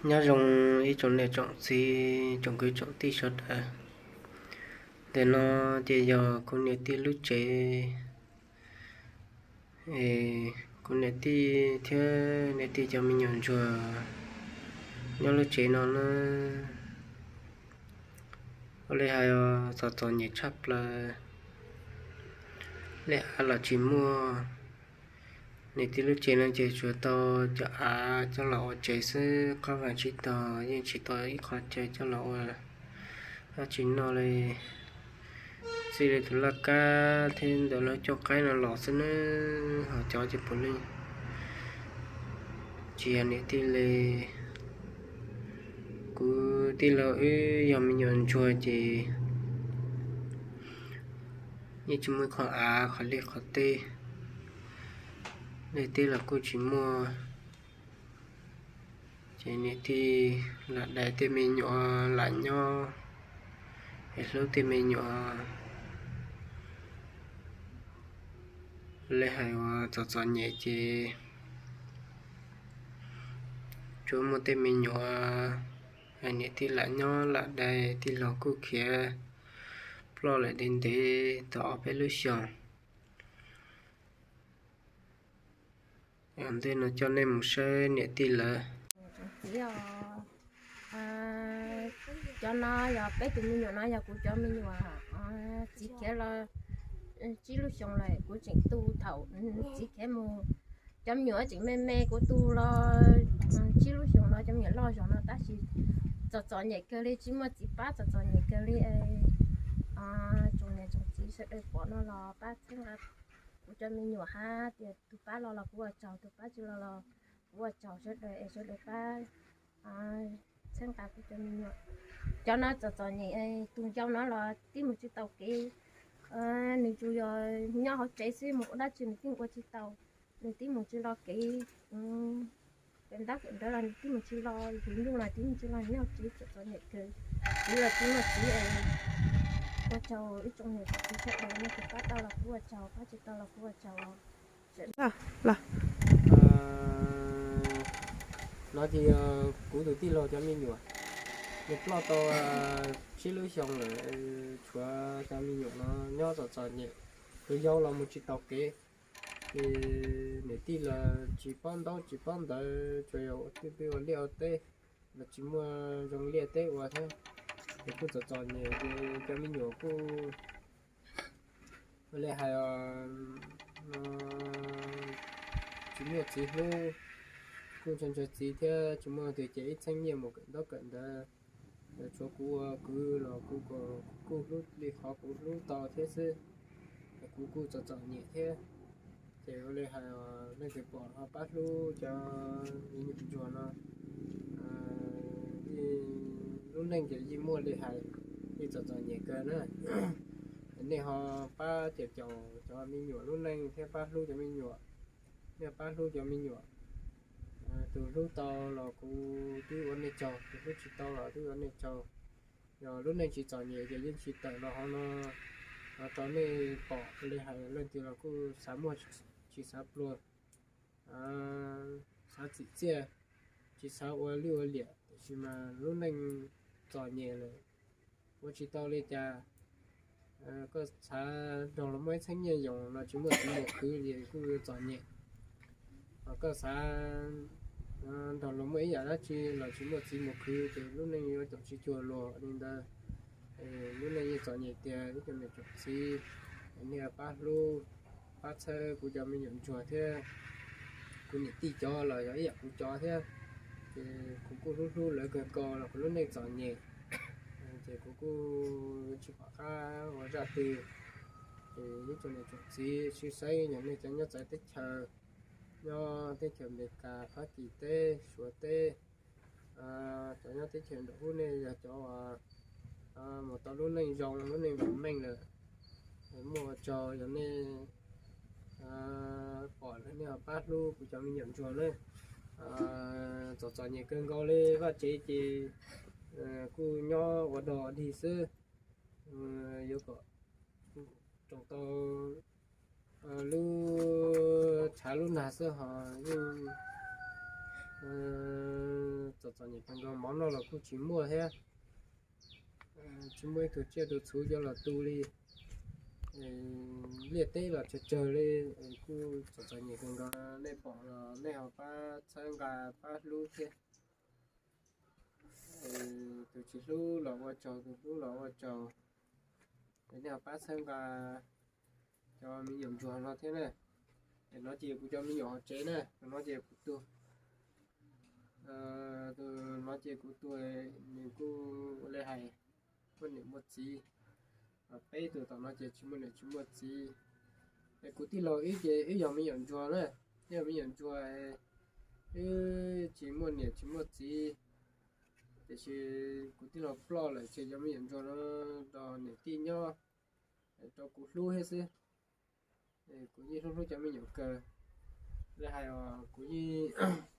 Nyob zoo ib tsoom niam tsoom txiv, tsoom kwv tsoom tij sawv daws. Ntawm no ces yog kuv niam tij lub tsev, kuv niam tij thiab niam tij cov me nyuam ntsuag nyob lub tsev no na. Ua li hais txom txom nyem tshaj plaws, li av los tsis muaj. Niam tij lub tsev no ces tsuas tau cov av coj los ua tsev xwb, qab vas tsib taug, yeej tsis tau ib qho chaw coj los ua dab tsi noj li. Txij li tus laj kab thiab ntawm lub cooj qaib no los xwb nawb, ho cov ces puav leej tsis yog niam tij li. Kuv tij laug wb yog me nyuam ntsuag ces yeej tsis muaj ib qho av, qhov liaj qhov teb, liaj teb los kuj tsis muaj. Ces niam tij lam dai tej me nyuam, lam nyob es hlub tej me nyuam. Li hais uas txom txom nyem ces tsuas muaj tej me nyuam, niam tij lam nyob lam dai, tij laug kuj khiav ploj lawm ntev ntev tau ob peb lub xyoos. Ntej no coj nej mus saib niam tij lawv. Txiv os, cov no yog peb tus me nyuam no yog kuv cov me nyuam. Txiv khiav los tsib lub xyoos lawm, kuv tseem tu thaum txiv khiav mus. Cov me nyuam tseem me me, kuv tu los tsib lub xyoos no cov me nyuam loj zog no tab sis txom txom nyem kawg li, tsis muaj txiv pab, txom txom nyem kawg li. Tsoom niam tsoom txiv sawv daws pom no los pab txhawb nqa kuv cov me nyuam hab tias tus pab los los kuv ua tsaug, tus pab tsis los los kuv ua tsaug sawv daws es sawv daws pab txhawb nqa kuv cov me nyuam. Cov no txom txom nyem, tus yau no los tib mus tsis tau kev, nws tsuas yog nyob hauv tsev xwb, mus ua dab tsi nws tib ua tsis tau, nws tib mus tsis los kev, kev ntab kev ntawd los nws tib mus tsis los, yus nyuj los tib mus tsis los, nyob hauv tsev txom txom nyem kawg. Txiv los tsis muaj txiv, ua tsaug ib tsoom niam tsoom txiv sawv daws, nej tus pab tau los kuv ua tsaug, pab tsis tau los kuv ua tsaug. No ces yog kuv tus tij laug cov me nyuam, nws ploj tau tsib lub xyoo lawm, tshuav cov me nyuam no nyob txom txom nyem, tus yau los mus tsis taus kev, ces niam tij los tsis paub ntaub tsis paub ntawv, tsuas yog ua twj twb ua liaj ua teb, los tsis muaj zoo liaj teb ua thiab, ces kuj txom txom nyem, ces cov me nyuam kuj ua li hais tsis muaj txiv hlub, kuj ntshaw ntshaw txiv thiab tsis muaj leej twg cem ib txheeb nyiaj mus kawm ntaub kawm ntawv. Tshuav kuv ua kwv los kuv kuj hlub li qhov kuv hlub tau thiab xwb, kuv kuj txom txom nyem thiab. Ces ua li hais leej twg pom ho pab hlub cov me nyuam ntsuag no, lub neej ces yeej muaj li hais, yeej txom txom nyem kawg na. Nej ho pab caum caum cov me nyuam lub neej thiab pab hlub cov me nyuam, nej pab hlub cov me nyuam. Tus hlub tau los kuv twb ua nej tsaug, tus hlub tsis tau los twb ua nej tsaug. Yog lub neej tsis txom nyem ces yeej tsis tawm los hauv no rau nej pom li hais, leej twg los kuj xav muaj tsis xav pluag, xav txim txiaj, tsis xav ua lwj ua liam, tiam sis mas lub neej txom nyem lawm, ua tsis tau li cas. Koj xav nrog luag muaj ib txheeb nyiaj yoos los tsis muaj txiv muaj kwv li kuj txom nyem. Koj xav nrog luag muaj ib yam dab tsi los tsis muaj txiv muaj kwv ces lub neej yuav caum tsis cuag luag li ntawd. Lub neej yeej txom nyem tiag ib tsoom niam tsoom txiv, nej pab hlub, pab txhawb kuv cov me nyuam ntsuag thiab. Kuv niam tij cov los yog ib yam kuv cov thiab, ces kuv kuj hlub hlub lawv kawg nkaus los kuv lub neej txom nyem, ces kuv kuj tsis pom qab ua zaj twg. Ces ib tsoom niam tsoom txiv sib saib, yog nej cov nyob txawv teb chaws, nyob teb chaws Amelikas, Fab Kis teb, Suav teb, cov nyob teb chaws nram ub, nej yog cov mus tau lub neej zoo, lub neej vam meej lawm, muaj ua tsaug yog nej pom lawm nej ho pab hlub kuv cov me nyuam ntsuag na. Txom txom nyem kawg nkaus li, vaj tsev ces kuj nyob ua dog dig xwb. Yuav kom roos tau lub tshav lub nag xwb ho yeej txom txom nyem kawg nkaus, mov noj los kuj tsis muaj thiab, tsis muaj ib tug tsiaj tus txhu coj los tu li, liaj teb los tsawg tsawg li, kuj txom txom nyem kawg nkaus. Nej pom los nej ho pab txhawb nqa pab hlub thiab. Tus tsis hlub los ua tsaug, tus hlub los ua tsaug. Es nej ho pab txhawb nqa cov me nyuam ntsuag no thiab na. Es no ces kuv cov me nyuam hauv tsev na, no ces kuv tuag. No ces kuv tuag, nws kuj ua li hais, muaj niam muaj txiv. Peb tug tom no ces tsis muaj niam tsis muaj txiv. Es kuv tij laug wb ces wb yog me nyuam ntsuag na, wb yog me nyuam ntsuag, wb tsis muaj niam tsis muaj txiv. Tiam sis kuv tij laug ploj lawm ces cov me nyuam ntsuag no rau niam tij nyob, rau kuv hlub thiab xwb. Kuv yeej hlub hlub cov me nyuam kawg. Li hais os, kuv yeej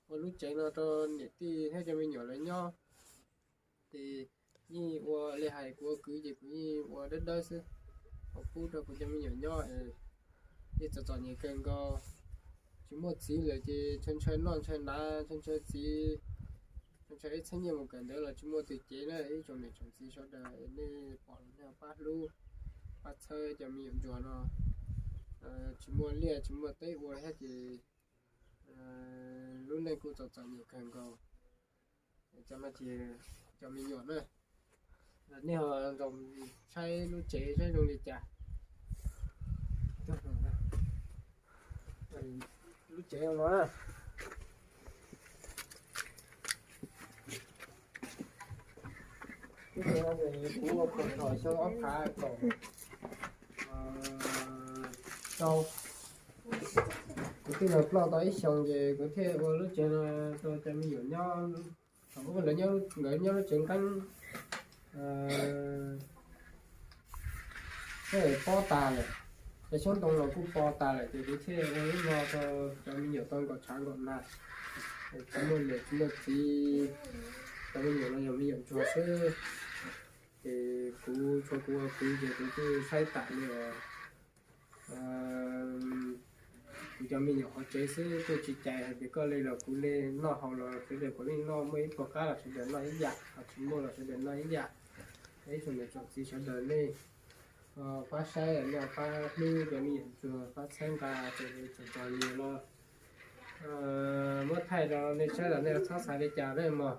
ua lub tsev no rau niam tij thiab cov me nyuam lawv nyob. Ces yeej ua li hais kuv ua kwv ces kuv yeej ua dawb dawb xwb, ua pub rau kuv cov me nyuam nyob. Yeej txom txom nyem kawg nkaus, tsis muaj txiv lawm ces ntshaw ntshaw noj ntshaw hnav, ntshaw ntshaw txiv, ntshaw ntshaw ib txhiab nyiaj mus kawm ntawv los tsis muaj tus cev na. Ib tsoom niam tsoom txiv sawv daws, nej pom los nej ho pab hlub, pab txhawb cov me nyuam ntsuag no. Tsis muaj liaj tsis muaj teb ua thiab ces lub neej kuj txom txom nyem kawg nkaus. Cov no ces cov me nyuam na, nej ho nrog saib lub tsev saib zoo li cas. Lub tsev no, lub tsev no ces kuv ua kom txog xyoo ob phav kaum rau. Kuv twb los ploj tau ib xyoos ces kuv thiaj ua lub tsev no rau cov me nyuam nyob. Thaum ub nkawd nyob lub tsev nqeeb, sab pob tas lawm, cov xyoob ntoo los kuj po tas lawm ces kuv thiaj ua lub no rau cov me nyuam tau nkaum tshav nkaum nag. Tsis muaj niam tsis muaj txiv, cov me nyuam no yog me nyuam ntsuag xwb. Ces kuv tshuav kuv ua kwv ces kuv twb saib tam li os. Kuv cov me nyuam qhov tsev xwb, kuj tsis cais hais tias koj li los kuv li, noj haus los sawv daws puav leej noj, muaj ib puas qab los sawv daws noj ib yam, ho tsis muaj los sawv daws noj ib yam. Ib tsoom niam tsoom txiv sawv daws nej pab saib, nej pab hlub cov me nyuam ntsuag, pab txhawb nqa ces txom txom nyem los muab thaij rau nej saib los nej txhob xav li cas na mog.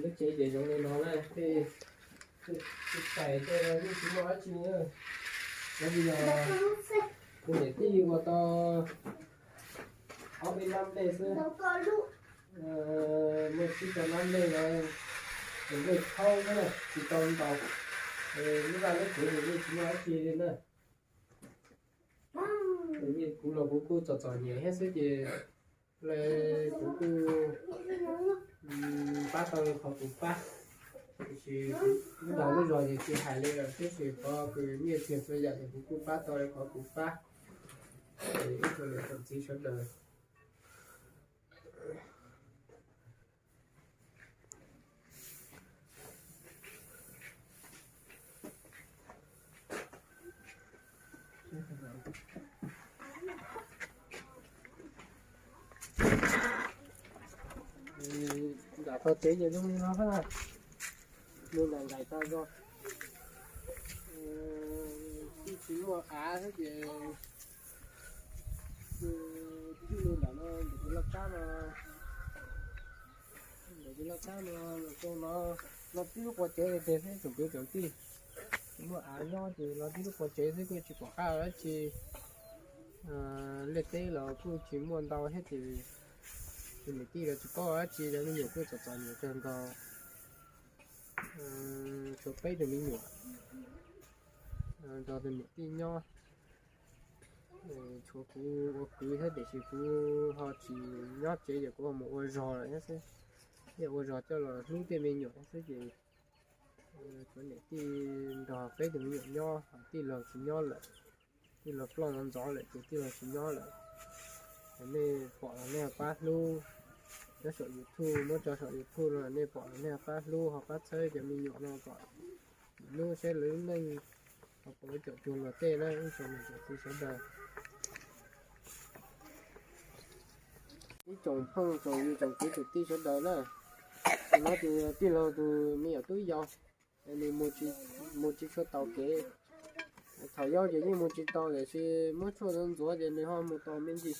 Lub tsev ces zoo li no na, tej tais tej yeej tsis muaj dab tsi na. Kuv niam tij ua tau ob peb lab nplej xwb, muaj tsib rau lab nplej no, nplej thaub xwb na, tsis tau ntau. Lub vaj lub tsev ces yeej tsis muaj dab tsi li na. Kuv los kuv kuj txom txom nyem thiab xwb ces kuv kuj pab tau li qhov kuv pab. Tiam sis lub dag lub zog ces tsis hais li lawm, tiam sis qhov kws nyiaj txiag txhua yam ces kuv kuj pab tau li qhov kuv pab. Ib tsoom niam tsoom txiv sawv daws, nram tog tsev ces zoo li no, nws nram nraim tas zog, twb tsis muaj av thiab ces tib li ntawm no, ntawm tus laj kab no, ntawm tus laj kab no, los rau no, los tib lub qua tsev li tiag xwb tsoom kwv tsoom tij. Tsis muaj av nyob ces los tib lub qua tsev xwb kuj tsis pom qab dab tsi. Liaj teb los kuj tsis muaj ntau thiab ces tus niam tij los tsis paub dab tsi, cov me nyuam kuj txom txom nyem kawg nkaus. Tshuav peb tug me nyuam nrog tus niam tij nyob. Tshuav kuv ua kwv thiab tiam sis kuv ho tsis nyob tsev ces kuv ho mus ua zog lawm thiab xwb. Thiaj ua zog coj los hlub tej me nyuam thiab xwb ces tshuav niam tij nrog peb tus me nyuam nyob, tij laug tsis nyob lawm, tij laug ploj ntxov ntxov lawm ces tij laug tsis nyob lawm. Nej pom los nej pab hlub, nyob saum YouTube, muab tso saum YouTube no, nej pom los nej pab hlub ho pab txhawb cov me nyuam no kom hnub saib lawv lub neej ho puas caum cuag luag tej na, ib tsoom niam tsoom txiv sawv daws. Ib tsoom phooj tsoom ywg tsoom kwv tsoom tij sawv daws na, no ces tij laug tus me nyuam tub yau, nws mus tsis tshua tau kev. Thaum yau ces yeej mus tsis tau tiam sis muab tshuaj ntxuav ntxuav ces nws ho mus tau me ntsis,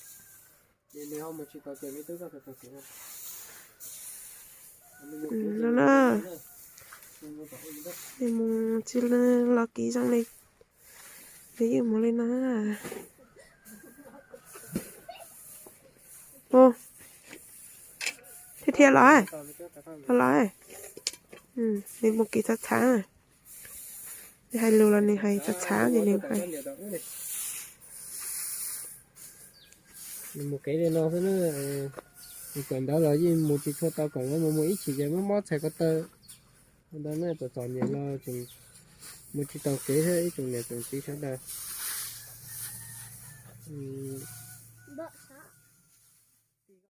ces nws ho mus tsis tau kev, me tub koj tau kev no. Nws mus tsis los kev zoo li, nws yeej mus li no. Thiab thiab los, los los, nws mus kev txhav txhav. Nws hais lus los nws hais txhav txhav ces nws hais. Nws mus kev li no xwb na, nws kawm ntawv los yeej mus tsis tshua tau, kawm ntawv mus mus ib chim ces muab mob txhais ko taw. Ntawd ne, txom txom nyem los tseem mus tsis tau kev thiab ib tsoom niam tsoom txiv sawv daws.